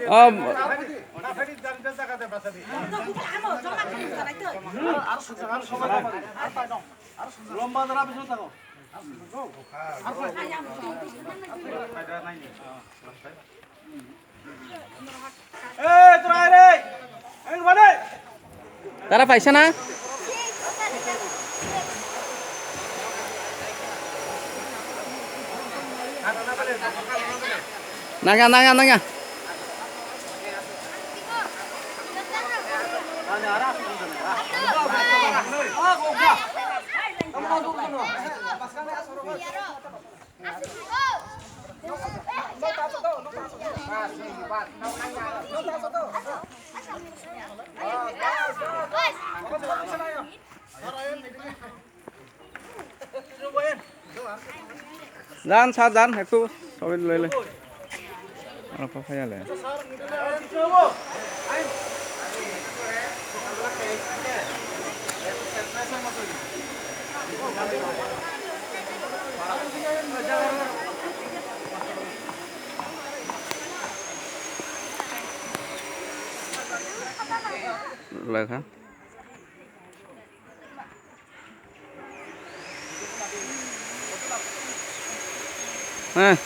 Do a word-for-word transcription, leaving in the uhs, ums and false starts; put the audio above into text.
Um, Tara paisa na? Naga, naga, naga. Jan, sa jan, ektu sobi lele. Ano pa phaya le. Lekha. Eh.